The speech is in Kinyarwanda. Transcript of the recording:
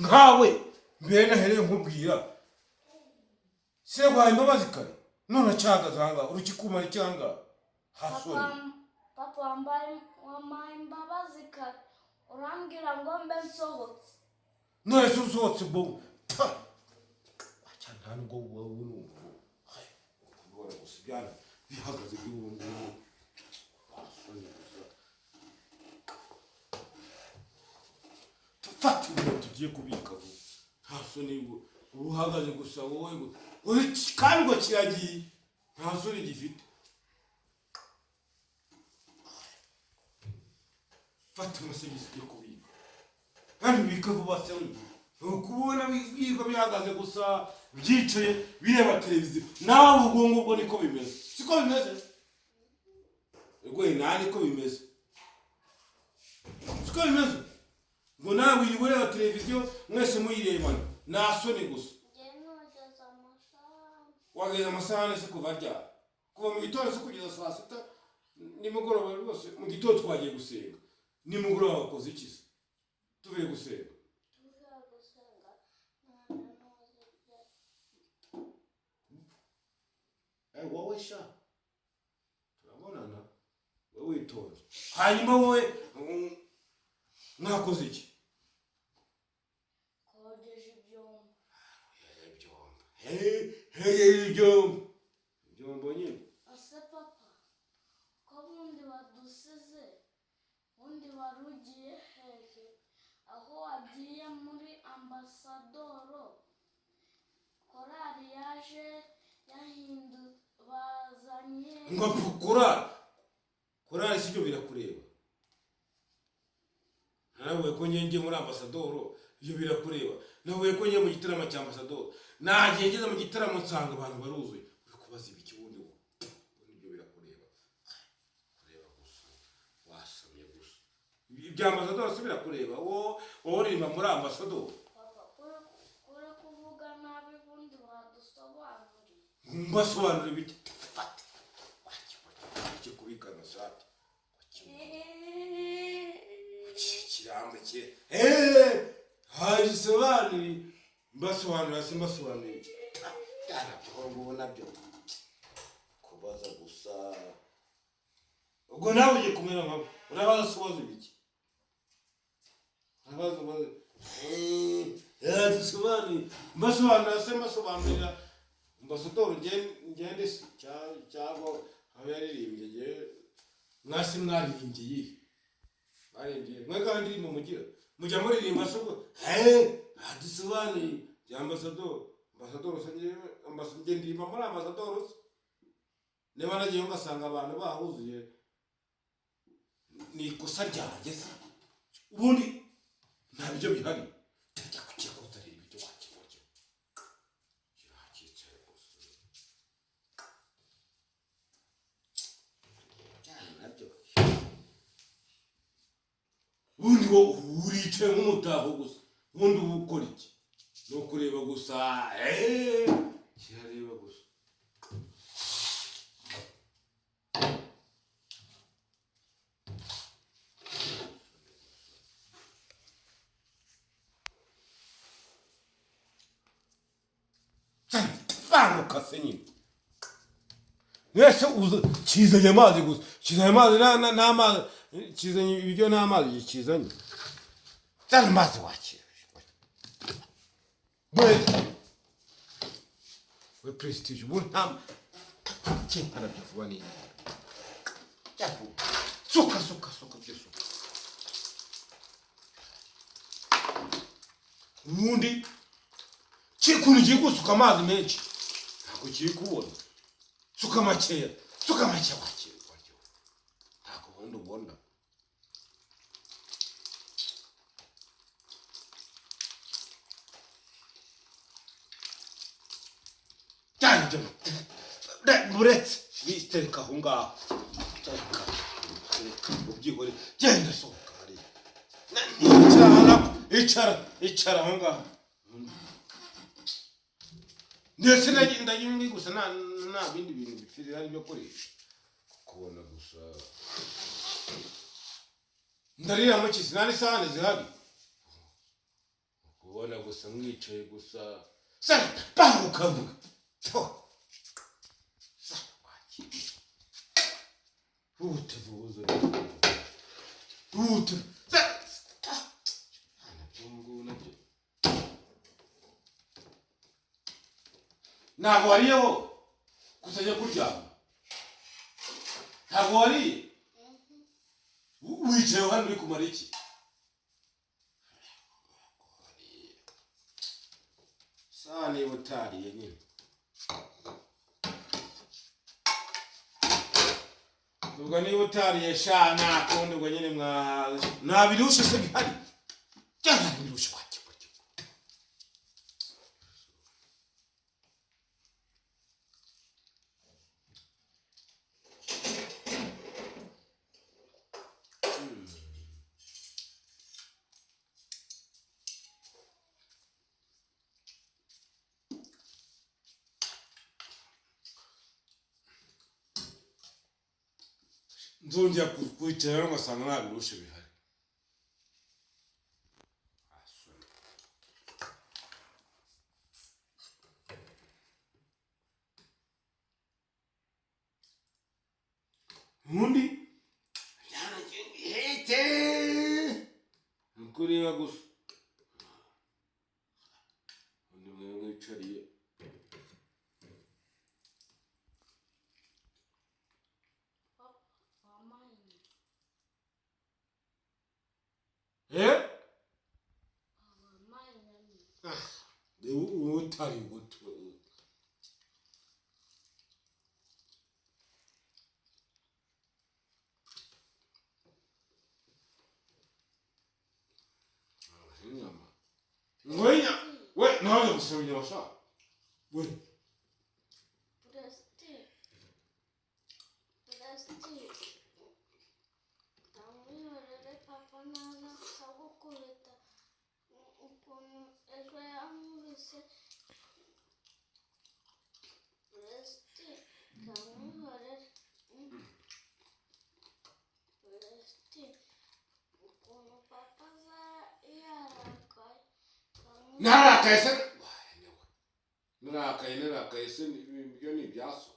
Nkawe mbere nahereye nkubwira sinaguhaye imbabazi kare, none acyahagaze ahangaha urukikumara icyanga hasoni. Papa, wampaye imbabazi kare, urambwira ngo mbe nsohotse. None se usohotse ubwo cyane nta nubwo wowe urumva kubibona gusa ibyana bihagaze by'ubu ngubu hasoni gusa. Fata ibintu tugiye kubika vuba, nta soni, ubu uhagaze gusa wowe kandi ngo kiragiye, nta soni gifite. Fata amasogisi ujye kubika kandi ubike vuba. Se ni ukubona birirwa bihagaze gusa, byicaye bireba televiziyo. Nawe ubwo ngubwo niko bimeze, siko bimeze? Rwe nawe niko bimeze, siko bimeze? Ngo nawe wirirwa ureba televiziyo mwese muyirebana, nta soni gusa. Njye nogeza amasahani. Wageze amasahani se kuva ryari? Kuva mu gitondo se kugeza saa sita nimugoroba rwose? Mu gitondo twagiye gusenga, nimugoroba wakoze iki se tuvuye gusenga? Tuvuye gusenga none noza ibyo. Wowe sha, turabonana, wowe witonze. Hanyuma wowe mwakoze iki? Kogeje ibyombo. Ibyombo, hey, ibyombo, ibyombo nyine. Ese papa, ko bundi wadusize, bundi wari ugiye hehe? Aho wagiye muri ambasadoro, korari yaje yahindu bazanye. Ngo korari, korari si byo birakureba? Nawe ko njye muri ambasadoro, ibyo birakureba? Nawe ko njye mu gitaramo cya ambasadoro, nagiye ngeze mu gitaramo nsanga abantu baruzuye, uri kubaza ibiki wundi? Wo ibyo birakureba? Kureba gusa, wasamye gusa. Ibya ambasadoro si birakureba? Wowe uririmba muri ambasadoro? Papa, kuri kuvuga nabi, bundi wadusobanuriye. Mbasobanurira ibiki? Fata cyo kubika amashati kirambuye, hagisobanuriye. Mbasobanurira se, mbasobanuriye nabyo ngubu nabyo kubaza gusa. Ubwo nawe ugiye kumera nkabo, urabaza se ubaza ibiki? Urabaza ubaza yagisobanuriye. Mbasobanurira se, mbasobanurira ambasadoro ngende se cyangwa aho yaririmbye? Ngewe mwasi mwaririmbye iyihe? Mwaririmbye mwe kandi indirimbo mugira mujya muririmba se? Ubwo adusobanuriye bya ambasadoro, ambasadoro se. Ngewe njye ndirimba muri ambasadoro se? Niba nagiyeyo ngasanga abantu bahuzuye, ni ikosa ryanjye se? Ubundi nta biryo bihari, tujya kugira ngo utareba ibiryo wakibonye kirakicaye gusa cyane nabyo. Ubundi wo uricaye nk'umutako gusa. Ubundi uba ukora iki? Ni ukureba gusa, kirareba gusa. Vanguka se nyine. Mwese kizanye amazi gusa, kizanye amazi n'amazi, kizanye ibiryo n'amazi, kizanye zana amazi wakira we we prestige. Ubu nta kinkarabye vuba ni suka suka suka byo suka. Ubundi kikuntu ugiye gusuka amazi menshi, ntabwo ugiye kubona. Suka makeya, suka makeya wakira waryo, ntabwo ubundi ubona. Cyane ibyo buretse bitereka aho ngaho, tereka tereka ubyihore, genda sohoka hariya. Icara nako, icara, icara aho ngaho. Ndetse ndagiye gusa nta bindi bintu bifite hari byo koresha kubona gusa. Ndarira mu kisi, nta n'isahani zihari. Kuba Kubona gusa mwicaye gusa sa banguka mvuga to sa waki hute vuza hute sa ta nabyo nabyo ntabwo wariye wowe kutajya kuryama ntabwo wariye wicaye hano uri kumara iki saa niba utariye nyine ubwo niba utariye sha nta kundi ubwo nyine mwa nta birushe se bihari cyangwa nta birushe kwa kigo nzongera kwicara rero ngasanga nta birushe bihari. Ubundi ihetse ni ukureba gusa undi mwe mwicariye. Papa wampaye inyama. Eh? Wampaye inyama. Utari guto inyama ngwenya we nawe gusaba inyama sha we. Purasiti. Purasiti. Ndamwihorere papa naza akagukubita ukuntu ejo yankubise. Purasiti ndamwihorere. Purasiti ukuntu papa aza yarakaye. Narakaye se narakaye narakaye se ibyo ni ibyaso.